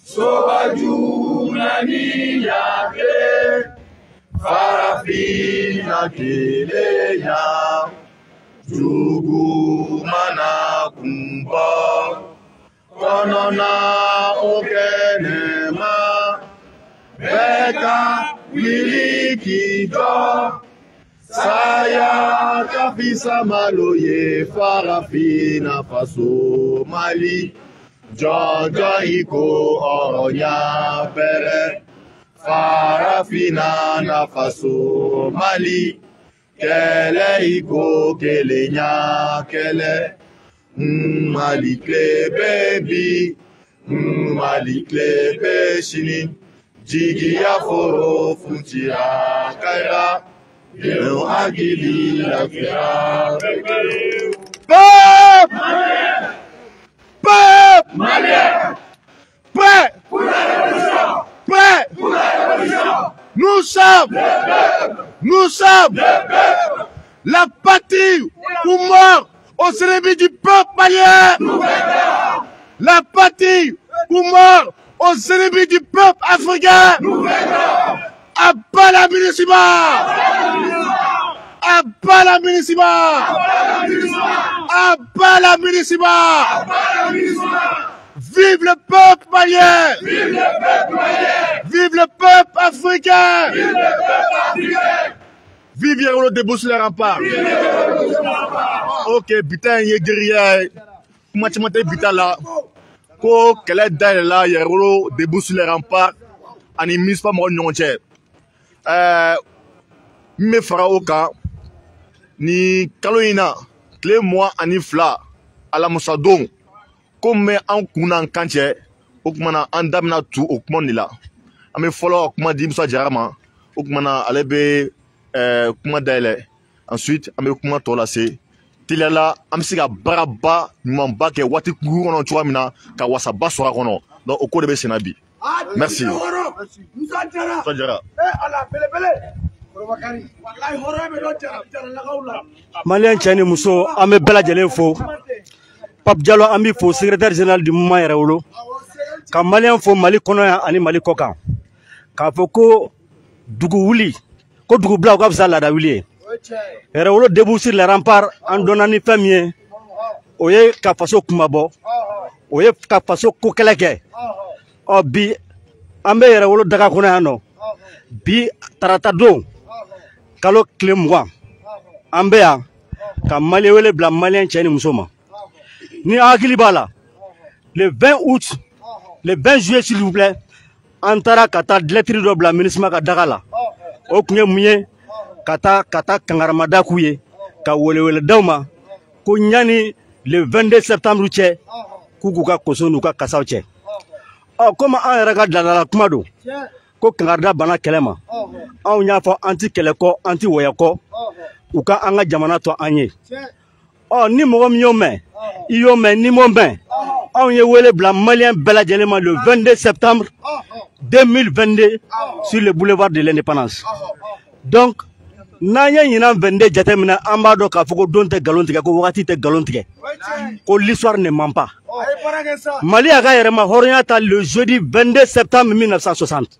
Soba ni yake Farafina keleya Jugu mana kumbo Kɔnɔna o kɛnɛma Bɛɛ ka wuli k'i jɔ Saya ka fisa malo ye Farafina faso Mali Jɔjɔ i ko hɔrɔnya pɛrɛ Farafina na faso Mali Kɛlɛ i ko kelenya kɛlɛ Mali tile bɛ bi Mali tile bɛ sini Jigiya foro funtira kayira Denw hakili lafiyara. Peuple! Peuple! Malien! Prêt! Pour la révolution! Prêt! Pour la révolution! Nous sommes! Le peuple! Nous sommes! Le peuple! La patrie ou mort aux ennemis du peuple malien! Nous vaincrons! La patrie ou mort aux ennemis du peuple africain! Nous vaincrons! À bas la MINUSMA! À bas la MINUSMA! À bas la MINUSMA! Vive le peuple malien! Vive le peuple malien! Vive le peuple africain! Vive le peuple africain! Vive Yɛrɛwolo debout sur les remparts! Ok, bi ta in ye guérilla ye. Kuma caman tɛ bi ta la. Ko kɛlɛ dayɛlɛla Yɛrɛwolo debout sur les remparts ani MINUSMA mɔgɔw ni ɲɔgɔn cɛ. Ɛɛ, min bɛ fara o kan, nin kalo in na, tile 22, alamusadon, ko min bɛ an kun n'an kan cɛ, o tuma na an da bɛna tu o kuma de la. An bɛ fɔlɔ ka kuma di Musa Jara ma, o tuma na ale bɛ kuma dayɛlɛ. Ensuite an bɛ kuma tɔ lase teliya la, an bɛ se ka baaraba ɲumanba kɛ waati kunkurun kɔnɔ cogoya min na ka wasaba sɔrɔ a kɔnɔ. Donc o ko de bɛ sen na bi. Merci. Musa Jara. Musa Jara. Eh Ala belebele. Walahi hɔrɔnya bɛ dɔn Jaralakaw la. Malien cɛ ni muso, an bɛ bɛɛ lajɛlen fo. Pape Diallo, an b'i fo, secrétaire général du mouvement Yɛrɛwolo, ka Malien fo Mali kɔnɔ yan ani Mali kɔ kan, k'a fɔ ko dugu wuli ko dugu bila o ka fisa laada wuli ye. Yɛrɛwolo debout sur les remparts, an dɔnna ni fɛn min ye, o ye ka faso kumabɔ, o ye ka faso ko kɛlɛ kɛ. Ɔ bi an bɛ Yɛrɛwolo daga kɔnɔ yan nɔ bi, tarata don, kalo tile 20, an bɛ yan ka Malien wele bila Malien cɛ ni muso ma. Ni an hakili b'a la, le 20 août, le 20 juillet, s'il vous plaît, an taara ka taa lettre dɔ bila MINUSMA ka daga la. O tun ye mun ye? Ka taa kangaramada k'u ye, ka welewele d'aw ma ko ɲani le 22 septembre cɛ, k'u ka koso n'u ka kasaw cɛ. Ɔ komi an yɛrɛ ka laadala kuma don ko kangarida banna kɛlɛ ma, anw y'a fɔ an ti kɛlɛ kɔ, an ti wɔyɔ kɔ, u ka an ka jamana to an ye. Ɔ ni mɔgɔ min y'o mɛn, i y'o mɛn, n'i m'o mɛn, anw ye wele bila Malien bɛɛ lajɛlen ma le 22 septembre 2022 sur le boulevard de l'Indépendance. Donc n'an ye ɲinan 22 jateminɛ, an b'a dɔn k'a fɔ ko don tɛ nkalon tigɛ, ko wagati tɛ nkalon tigɛ, ko l'histoire ne ment pas. Mali y'a ka yɛrɛma hɔrɔnya ta le jeudi 22 septembre 1960.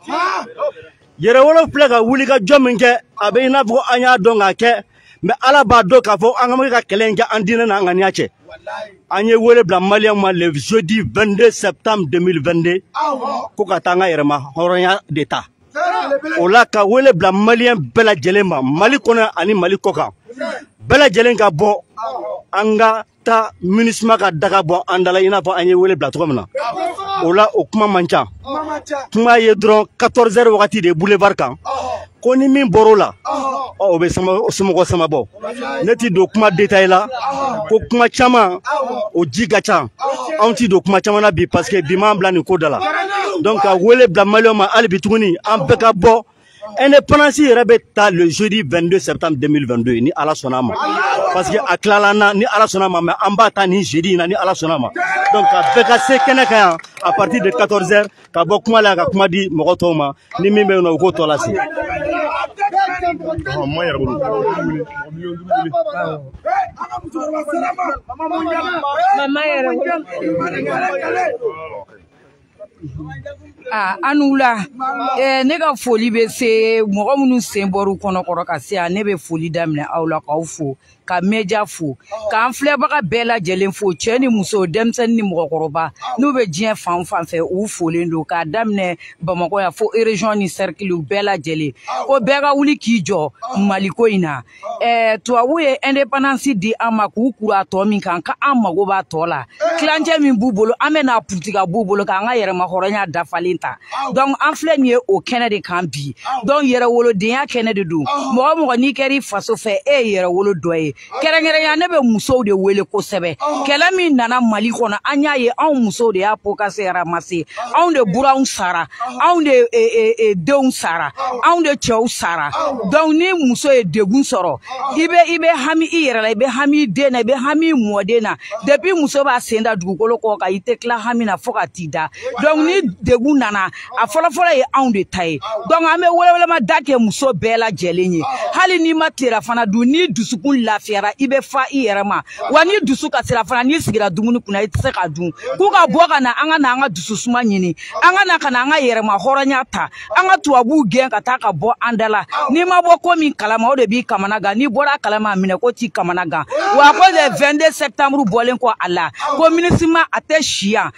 Yɛrɛwolo filɛ ka wuli ka jɔ min kɛ, a bɛ i n'a fɔ an y'a dɔn k'a kɛ, mais Ala b'a dɔn k'a fɔ an ka ka kɛlɛ in kɛ an diinɛ n'an ŋaniya cɛ. An ye wele bila Maliyɛnw ma le jeudi 22 septembre 2022 ko ka taa an ka yɛrɛma hɔrɔnya de ta. O la ka wele bila Maliyɛn bɛɛ lajɛlen ma, Mali kɔnɔ ani Mali kɔ kan, bɛɛ lajɛlen ka bɔ, an ka taa MINUSMA ka daga bɔ an da la, i n'a fɔ an ye wele bila cogo min na. O la o kuma man ca, kuma ye dɔrɔn 14 heures wagati de boulevard kan, ko ni min bɔr'o la, ɔ o bɛ somɔgɔ sama bɔ. Ne ti don kuma détail la, ko kuma caman o ji ka ca, anw ti don kuma caman na bi, parce que bi m'an bila nin ko da la. Donc ka wele bila Maliyɛnw ma hali bi tuguni, an bɛɛ ka bɔ. Indépendance yɛrɛ bɛ ta le jeudi 22 septembre 2022 ni Ala sɔnna a ma, parce que a tilala an na ni Ala sɔnna a ma, mais an b'a ta nin jeudi in na ni Ala sɔnna a ma. Donc ka bɛɛ ka se kɛnɛ kan yan à partir de 14 heures, ka bɔ kuma la, ka kuma di mɔgɔ tɔw ma, ni min bɛ yen nɔ, u k'o tɔ lase. Mouvement Yɛrɛwolo. Mama Yɛrɛwolo. Ah, an wula. Ne ka foli bɛ se mɔgɔ minnu sen bɔr'u kɔnɔkɔrɔ ka se yan. Ne bɛ foli daminɛ aw la, k'aw fo, ka média fo, k'an filɛbaga bɛɛ lajɛlen fo, cɛ ni muso, denmisɛnnin ni mɔgɔkɔrɔba, n'u bɛ diɲɛ fan o fan fɛ, u folen don, k'a daminɛ Bamakɔ yan fo région ni cercle bɛɛ lajɛlen, ko bɛɛ ka wuli k'i jɔ Maliko in na. Tubabu ye indépendance di an ma k'u kuru a tɔ min kan, k'an mago b'a tɔ la, tilancɛ min b'u bolo, an bɛ n'a puruti ka b'u bolo k'an ka yɛrɛma hɔrɔnya dafalen ta. Donc an filɛ nin ye o kɛnɛ de kan bi. Donc yɛrɛwolodenya kɛnɛ de don. Mɔgɔ mɔgɔ n'i kɛr'i faso fɛ, e ye yɛrɛwolo dɔ ye. Kɛrɛnkɛrɛnya, ne bɛ musow de wele kosɛbɛ. Kɛlɛ min nana Mali kɔnɔ, an y'a ye, anw musow de y'a pot cassé ramassé. Anw de buranw sara, anw de denw sara, anw de cɛw sara. Donc ni muso ye degun sɔrɔ, i bɛ hami i yɛrɛ la, i bɛ hami i den na, i bɛ hami i mɔden na. Depuis muso b'a sen da dugukolo kɔ kan, i tɛ tila hami na fo ka t'i da. Donc ni degun nana, a fɔlɔfɔlɔ ye anw de ta ye. Donc an bɛ welewelema da kɛ muso bɛɛ lajɛlen ye. Hali n'i ma tilelafana dun, n'i dusukun lafiyara, i bɛ fa i yɛrɛ ma. Wa ni dusu kasira fana, n'i sigira dumuni kunna, i tɛ se ka dun. K'u ka bɔ ka na, an ka na an ka dusu suma ɲini, an ka na ka na an ka yɛrɛma hɔrɔnya ta, an ka tubabuw gɛn ka taa ka bɔ an da la. N'i ma bɔ ko min kalama, o de b'i kamana gan. N'i bɔra a kalama, a minɛ ko t'i kamana gan. Wa ko le 22 septembre bɔlen kɔ a la, ko MINUSMA a tɛ si yan.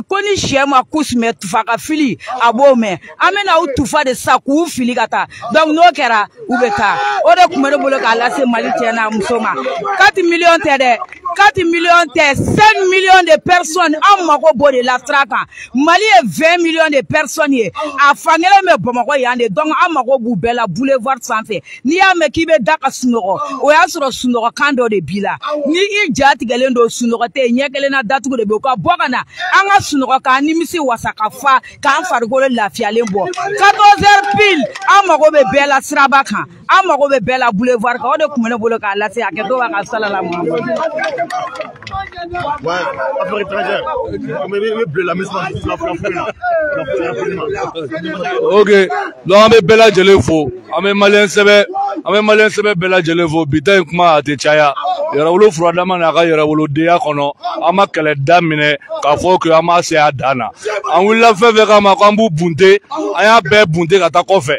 Ko ni sɛ ma kusi mɛn, tufa ka fili a b'o mɛn. An bɛna u tufa de sisan k'u fili ka taa. Donc n'o kɛra, u bɛ taa. O de tun bɛ ne bolo k'a lase Mali cɛ n'a muso ma. 4 millions tɛ dɛ, 4 millions tɛ, 5 millions de personnes, an mago b'o de la sira kan. Mali ye 20 millions de personnes ye, a fankelen bɛ Bamakɔ yan de. Donc an mago b'u bɛɛ la boulevard sanfɛ. N'i y'a mɛn k'i bɛ da ka sunɔgɔ, o y'a sɔrɔ sunɔgɔ kan dɔ de b'i la. Ni i ja tigɛlen don, sunɔgɔ tɛ yen, ɲɛ kelen na datugu de bɛ yen. U ka bɔ ka na an ka sunɔgɔ, k'an nimisi wasa ka fa, k'an farikolo lafiyalen bɔ. 14 heures pile, an mago bɛ bɛɛ la siraba kan, an mago bɛ bɛɛ la boulevard kan. O de tun bɛ ne bolo k'a lase. A kɛ to ka salala Muhamadu. Ouais, affaire étrangère. Mais mais la mission la la. Ok, donc an bɛ bɛɛ lajɛlen fo, an bɛ maliyɛn sɛbɛ, an bɛ maliyɛn sɛbɛ bɛɛ lajɛlen fo. Bi ta in kuma a tɛ caya. Yɛrɛwolo furadama n'a ka yɛrɛwolodenya kɔnɔ, an ma kɛlɛ daminɛ k'a fɔ ko an m'a se a dan na. An wulila fɛn fɛn kama k'an b'u bunte, an y'a bɛɛ bunte ka taa kɔfɛ.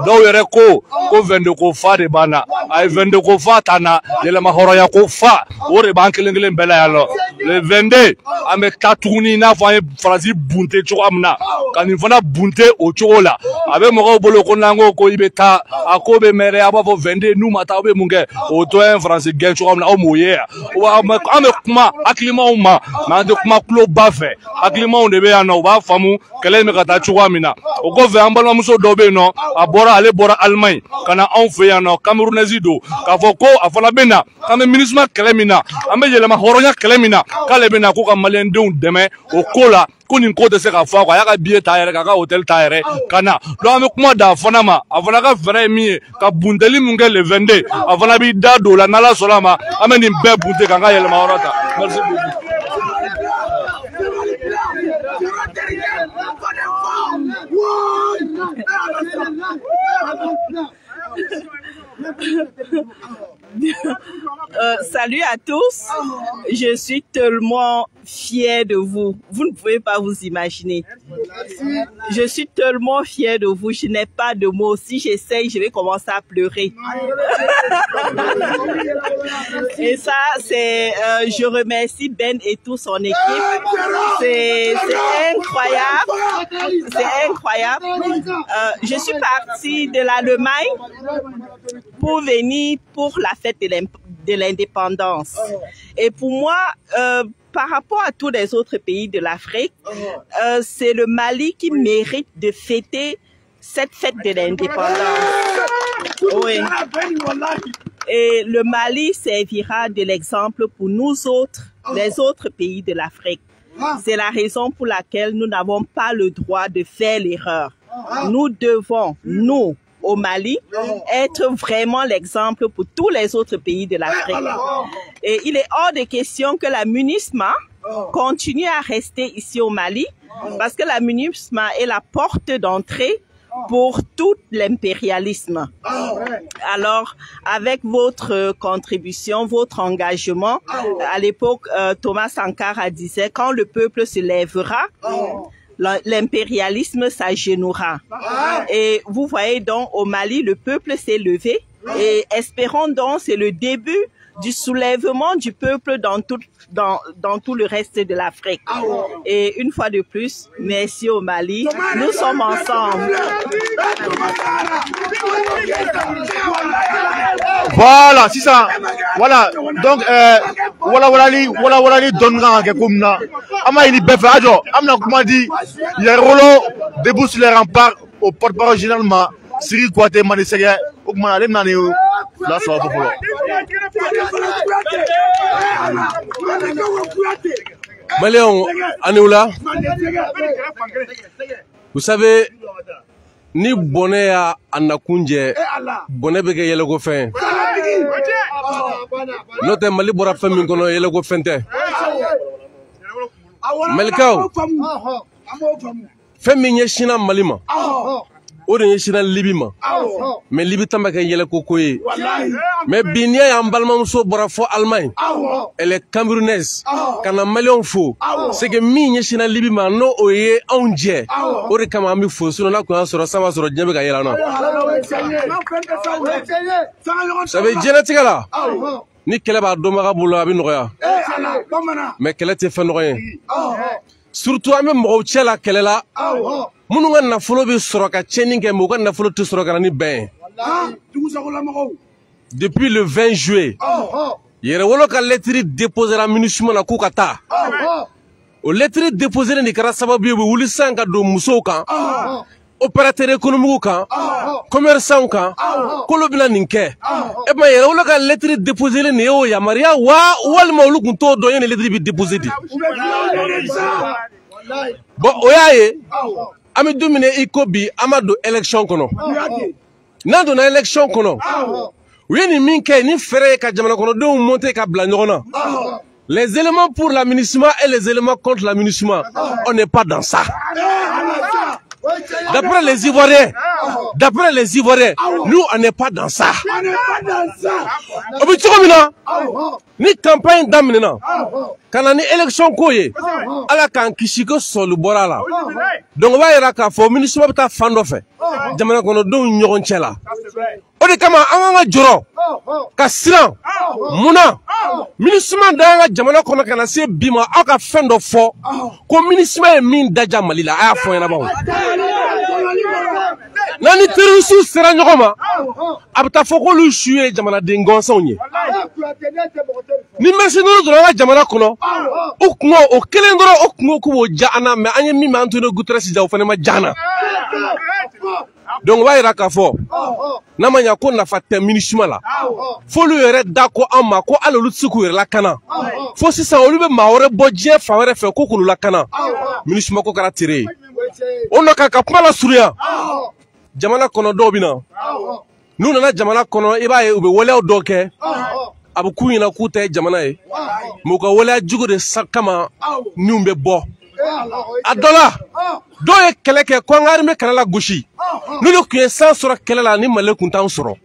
Dɔw yɛrɛ ko ko 22 ko fa de b'an na. A ye 22 ko fa t'an na, yɛlɛma hɔrɔnya ko fa, o de b'an kelen kelen bɛɛ la yan nɔ. Le 22, an bɛ taa tuguni, i n'a fɔ an ye Faransi bunte cogoya min na, ka nin fana bunte o cogo la. A bɛ mɔgɔw bolo ko n'an ko ko i bɛ taa, a ko bɛ mɛn dɛ. A b'a fɔ 22, n'u ma taa, aw bɛ mun kɛ? O to ye Faransi gɛn cogoya min na, aw m'o ye yan wa? An bɛ kuma hakilimaw ma, mɛ an tɛ kuma tuloba fɛ. Hakilimaw de bɛ yan nɔ, u b'a faamu kɛlɛ in bɛ ka taa cogoya min na. O kɔfɛ, an balimamuso dɔ bɛ yen nɔ, a bɔra, ale bɔra Allemagne ka na anw fɛ yan nɔ, Camerounaise don, k'a fɔ ko a fana bɛ na k'an bɛ MINUSMA kɛlɛ min na, an bɛ yɛlɛma hɔrɔnya kɛlɛ min na, k'ale bɛ na ko ka maliyɛndenw dɛmɛ o ko la, ko nin ko tɛ se ka fɔ a kɔ. A y'a ka billet ta yɛrɛ, k'a ka hôtel ta yɛrɛ ka na. Donc an bɛ kuma da a fana ma. A fana ka fɛɛrɛ ye min ye ka bunteli mun kɛ le 22, a fana b'i da don o la. N'Ala sɔnna a ma, an bɛ nin bɛɛ bunte k'an ka yɛlɛma yɔrɔ ta. Merci beaucoup. Salut à tous. Je suis tellement fière de vous. Vous ne pouvez pas vous imaginer. Je suis tellement fière de vous. Je n'ai pas de mots. Si j'essaye, je vais commencer à pleurer. Et ça, c'est, je remercie Ben et toute son équipe. C'est incroyable. C'est incroyable. Je suis partie de l'Allemagne pour venir pour la fête de l'indépendance. Et pour moi, par rapport à tous les autres pays de l'Afrique, c'est le Mali qui mérite de fêter cette fête de l'indépendance. Oui. Et le Mali servira de l'exemple pour nous autres, les autres pays de l'Afrique. C'est la raison pour laquelle nous n'avons pas le droit de faire l'erreur. Nous devons, nous, au Mali, être vraiment l'exemple pour tous les autres pays de l'Afrique. Et il est hors de question que la MINUSMA continue à rester ici au Mali, parce que la MINUSMA est la porte d'entrée pour tout l'impérialisme. Alors, avec votre contribution, votre engagement, à l'époque, Thomas Sankara disait, quand le peuple se lèvera, l'impérialisme s'agenouillera. Et vous voyez donc, au Mali, le peuple s'est levé et espérons donc, c'est le début du soulèvement du peuple dans tout le reste de l'Afrique. Et une fois de plus, merci au Mali. Nous sommes ensemble. Voilà, c'est ça. Voilà. Donc, voilà, voilà, voilà, donnera comme Ama il est ajo. Amna comment dit, il y a Rolo debout sur les remparts au porte-parole généralement. Siri Kouate Manisege, Oukman Alem Nani, là ça va pour. Maliens, Anoula, vous savez, ni bonnet à Anakunje, bonnet beke yelego fin. Notre Mali bora fin minkono yelego fente. Malikaw, fɛn min ɲɛsinna Mali ma, o de ɲɛsinna Libi ma. Mais Libi ta ma kɛ yɛlɛko ko ye. Mais bi n'i y'a ye an balimamuso bɔra fɔ Allemagne, elle est camerounaise, ka na Maliyɛnw fo, c'est que min ɲɛsinna Libi ma n'o o ye anw jɛ, o de kama an bɛ fo, sinon n'a kun y'a sɔrɔ san b'a sɔrɔ diɲɛ bɛ ka yɛlɛ an na. Vous savez, diɲɛlatigɛ la, ni kɛlɛ b'a dɔnbaga bolo a bɛ nɔgɔya, mais kɛlɛ tɛ fɛn nɔgɔ ye. Surtout an bɛ mɔgɔw cɛ la kɛlɛ la minnu ka nafolo bɛ sɔrɔ ka tiɲɛni kɛ, mais u ka nafolo tɛ sɔrɔ ka na ni bɛn ye. Depuis le 20 juillet, Yɛrɛwolo ka lettre déposera MINUSMA la k'u ka taa. O lettre déposée nin kɛra sababu ye u bɛ wuli sisan ka don musow kan, opérateur économique kan, commerçant kan, k'olu bɛna nin kɛ. E ma Yɛrɛwolo ka lettre déposée nin ye o yamaruya wa walima olu tun t'o dɔn ye nin lettre bɛ déposé de. Bon, o y'a ye an bɛ don min na i ko bi an ma don élection kɔnɔ. N'an donna élection kɔnɔ, u ye nin min kɛ ni fɛɛrɛ ye ka jamana kɔnɔdenw monter ka bila ɲɔgɔn na. Les éléments pour la MINUSMA et les éléments contre la MINUSMA, on n'est pas dans ça. D'après les Ivoiriens, nous on n'est pas dans ça. O bɛ cogo min na, ni campagne daminɛna, ka na ni élection ko ye, Ala k'an kisi ko sɔli bɔra a la. Donc o b'a yira k'a fɔ MINUSMA bɛ taa fan dɔ fɛ, jamana kɔnɔdenw ɲɔgɔn cɛ la. O de kama an kan ka jɔrɔ, ka siran, munna MINUSMA da an ka jamana kɔnɔ ka na se bi ma, aw ka fɛn dɔ fɔ ko MINUSMA ye min daja Mali la, a y'a fɔ n ɲɛna bawo. N'an ni terroristes sera ɲɔgɔn ma, a bɛ taa fɔ k'olu su ye jamanaden gansanw ye. Ni mercenaires donna an ka jamana kɔnɔ, o kungo o kelen dɔrɔn o kungo k'u b'o diya an na, mais an ye min mɛn Antonio Guterres ja o fana ma diya an na. Donc o b'a yira k'a fɔ n'a ma ɲa ko nafa tɛ MINUSMA la, f'olu yɛrɛ da ko an ma ko hali olu tɛ se k'u yɛrɛ lakana, fo sisan olu bɛ maa wɛrɛ bɔ diɲɛ fan wɛrɛ fɛ ko k'olu lakana. MINUSMA ko kɛra tere ye. O nɔ kan ka kuma lasurunya, jamana kɔnɔ dɔw bɛ na, n'u nana jamana kɔnɔ i b'a ye u bɛ waleyaw dɔw kɛ, a bɛ k'u ɲɛna k'u ta ye jamana ye, mais u ka waleya jugu de kama n'u bɛ bɔ. A dɔ la, dɔw ye kɛlɛ kɛ ko an ka armée kɛlɛ la gosi, n'olu tun ye san sɔrɔ kɛlɛ la ni Mali tun t'an sɔrɔ.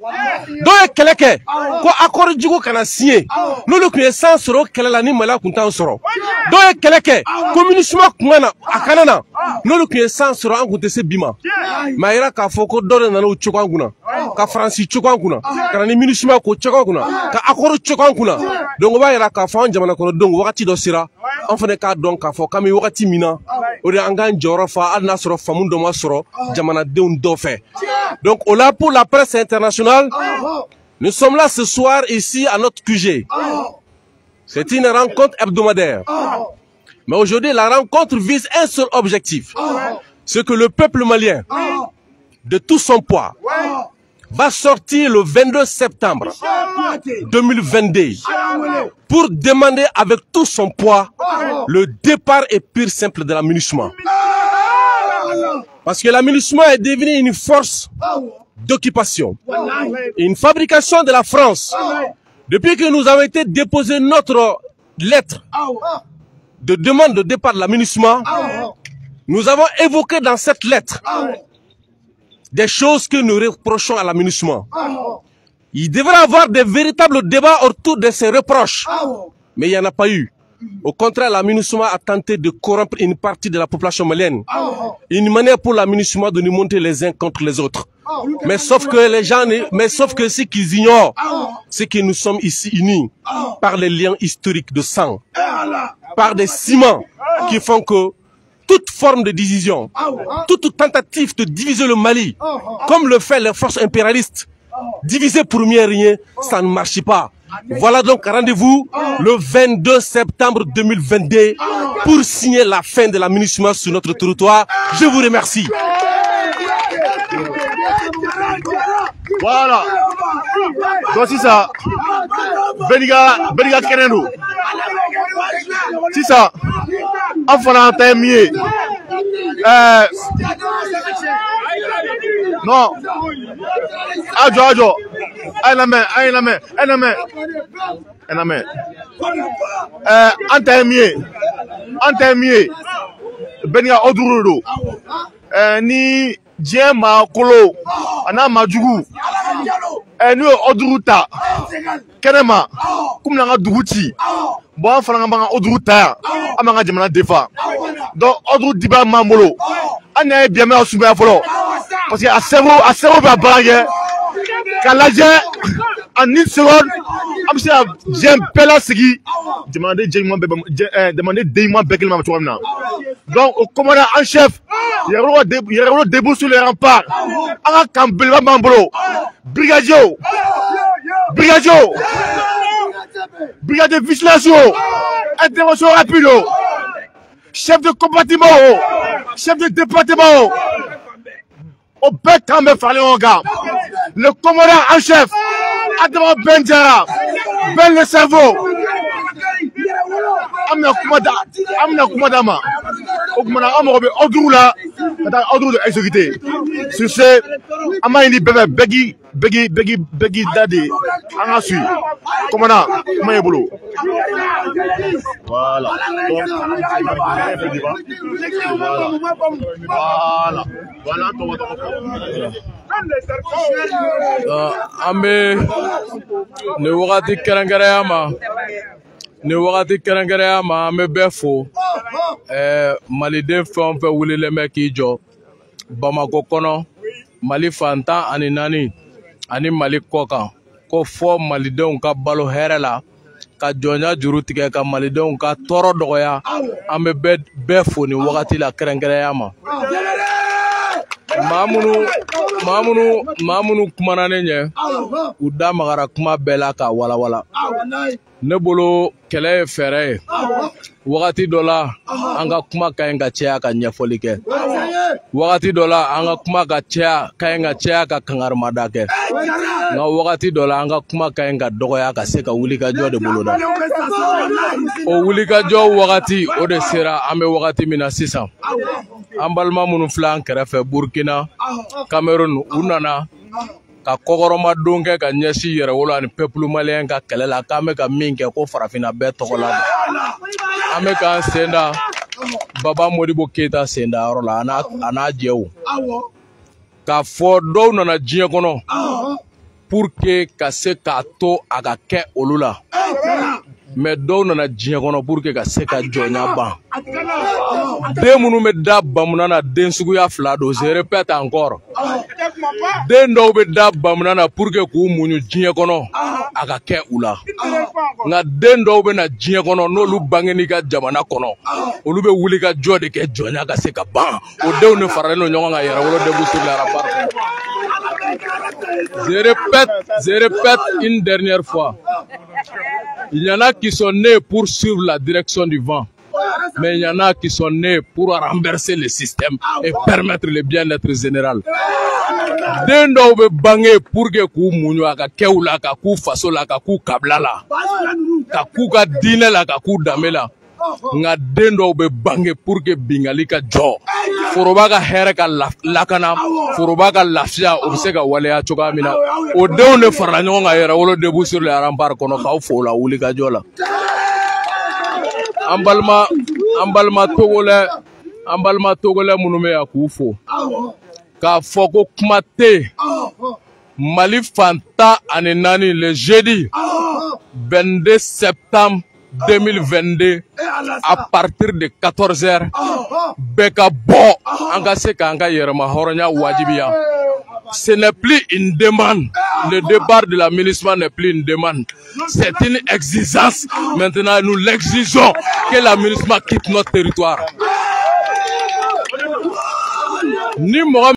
Dɔw ye kɛlɛ kɛ ko accord jugu kana signé, n'olu tun ye san sɔrɔ kɛlɛ la ni Mali tun t'an sɔrɔ. Dɔw ye kɛlɛ kɛ ko MINUSMA kun ka na a kana na, n'olu tun ye san sɔrɔ an tun tɛ se bi ma. Mais a yira k'a fɔ ko dɔ de nana o cogo an kunna, ka Faransi cogo an kunna, ka na ni MINUSMA k'o cogo an kunna, ka accord cogo an kunna. Donc o b'a yira k'a fɔ an jamana kɔnɔdenw wagati dɔ sera, an fana k'a dɔn k'a fɔ k'an bɛ wagati min na, o de an k'an jɔyɔrɔ fa hali n'a sɔrɔ faamu dɔ ma sɔrɔ jamanadenw dɔ fɛ. Donc o la, pour la presse internationale, nous sommes là ce soir ici à notre QG. C'est une rencontre hebdomadaire. Mais aujourd'hui, la rencontre vise un seul objectif. C'est que le peuple malien, de tout son poids, va sortir le 22 septembre 2022 pour demander avec tout son poids le départ et pur simple de la MINUSMA. Parce que la MINUSMA est devenue une force d'occupation, une fabrication de la France. Depuis que nous avons été déposé notre lettre de demande de départ de la MINUSMA, nous avons évoqué dans cette lettre Des choses que nous reprochons à la MINUSMA. Il devrait avoir des véritables débats autour de ces reproches. Mais il n'y en a pas eu. Au contraire, la MINUSMA a tenté de corrompre une partie de la population malienne. Une manière pour la MINUSMA de nous monter les uns contre les autres. Mais sauf que les gens, mais sauf que ce qu'ils ignorent, c'est que nous sommes ici unis par les liens historiques de sang, par des ciments qui font que toute forme de division, toute tentative de diviser le Mali, comme le fait les forces impérialistes, diviser pour mieux rien, ça ne marche pas. Voilà donc rendez-vous le 22 septembre 2022 pour signer la fin de la MINUSMA sur notre territoire. Je vous remercie. Voilà. Donc c'est ça. Beniga, Beniga Kenendo. C'est ça. Enfin, t'es mieux. Non. Ajo, ajo. Aïe la main, aïe la main, aïe la main. Aïe la main. An t'es mieux. An t'es mieux. Beniga Odururo. Ni diɲɛ maa kolo a n'a maa jugu n'u ye ɔduru ta kɛnɛ ma k'u bɛna an ka dugu ci bon an fana b'an ka ɔduru ta yan an b'an ka jamana defa donc ɔduru dibaa m'an bolo an y'a ye bi an bɛ ka sumaya fɔlɔ parce que a cerveau bɛ a baara kɛ k'a lajɛ en une seconde an bɛ se ka diɲɛ bɛɛ lasigi jamanaden jɛ ɲuman bɛɛ jamanaden den ɲuman bɛɛ kelen ma cogoya min na. Donc au commandant en chef, Yɛrɛwolo debout sur les remparts. An ka kan belebeleba b'an bolo. Brigadier, brigadier, brigade de vigilance, intervention rapide, chef de compartiment, chef de département. O bɛɛ kan bɛ faralen ɲɔgɔn kan. Le commandant en chef, Adama Ben Diarra, Ben le cerveau. An bɛna kuma d'a ma. O tuma na an mago bɛ ordre la ka taa ordre de exécuter. Sur ce, an b'a ɲini bɛɛ fɛ bɛɛ k'i da de an ka suit. Commandant, kuma y'i bolo. Voilà. Donc, voilà. Voilà. An bɛ nin wagati kɛrɛnkɛrɛnya ma. Nin wagati kɛrɛnkɛrɛnya ma an bɛ bɛɛ fo maliden fɛn o fɛn wulilen bɛ k'i jɔ Bamakɔ kɔnɔ Mali fan 14 ani Mali kɔ kan ko fɔ malidenw ka balo hɛrɛ la ka jɔnya juru tigɛ ka malidenw ka tɔɔrɔ dɔgɔya an bɛ bɛɛ fo nin wagati la kɛrɛnkɛrɛnya ma. Maa minnu kumana ne ɲɛ u da magara kuma bɛɛ la k'a walawala. Ne bolo kɛlɛ ye fɛɛrɛ ye wagati dɔ la an ka kuma ka ɲi ka caya ka ɲɛfɔli kɛ wagati dɔ la an ka kuma ka caya ka ɲi ka caya ka kangarimada kɛ nka wagati dɔ la an ka kuma ka ɲi ka dɔgɔya ka se ka wulikajɔ de boloda o wulikajɔ wagati o de sera an bɛ wagati min na sisan an balima minnu filɛ an kɛrɛfɛ Burkina Cameroun u nana ka kɔkɔrɔma don kɛ ka ɲɛsin Yɛrɛwolo ani peuple malien ka kɛlɛ la k'an bɛ ka min kɛ ko farafinna bɛɛ tɔgɔ la an bɛ k'an sen da Baba Modibo Keyita sen da yɔrɔ la a n'a jɛw k'a fɔ dɔw nana diɲɛ kɔnɔ pour que ka se k'a to a ka kɛ olu la mais dɔw nana diɲɛ kɔnɔ pour que ka se ka jɔnya ban den minnu bɛ da bamunan na den suguya fila don je répète encore den dɔw bɛ da bamunan na pour que k'u muɲu diɲɛ kɔnɔ a ka kɛ u la nka den dɔw bɛ na diɲɛ kɔnɔ n'olu bangen'i ka jamana kɔnɔ olu bɛ wuli ka jɔ de kɛ jɔnya ka se ka ban o denw de faralen don ɲɔgɔn kan Yɛrɛwolo debout sur les remparts kɔnɔ. Je répète une dernière fois. Il y en a qui sont nés pour suivre la direction du vent. Mais il y en a qui sont nés pour renverser le système et permettre le bien-être général. Den dɔw bɛ bange pour que k'u muɲu a ka kɛ u la ka k'u faso la ka k'u kabila la ka k'u ka diinɛ la ka k'u danbe la nka den dɔw bɛ bange pour que bingali ka jɔ foroba ka hɛrɛ ka lakana foroba ka lafiya o bɛ se ka waleya cogoya min na o denw de farala ɲɔgɔn kan Yɛrɛwolo debout sur les remparts kɔnɔ k'aw fo o la wulikajɔ la. An balima Togolɛ minnu bɛ yan k'u fo. K'a fɔ ko kuma tɛ yen. Mali fan 14, le jeudi 22 septembre 2022, à partir de 14 heures, bɛɛ ka bɔ, an ka se k'an ka yɛrɛma hɔrɔnya wajibiya. Ce n'est plus une demande. Le départ de la MINUSMA n'est plus une demande. C'est une exigence. Maintenant, nous l'exigeons que la MINUSMA quitte notre territoire. Ni mɔgɔ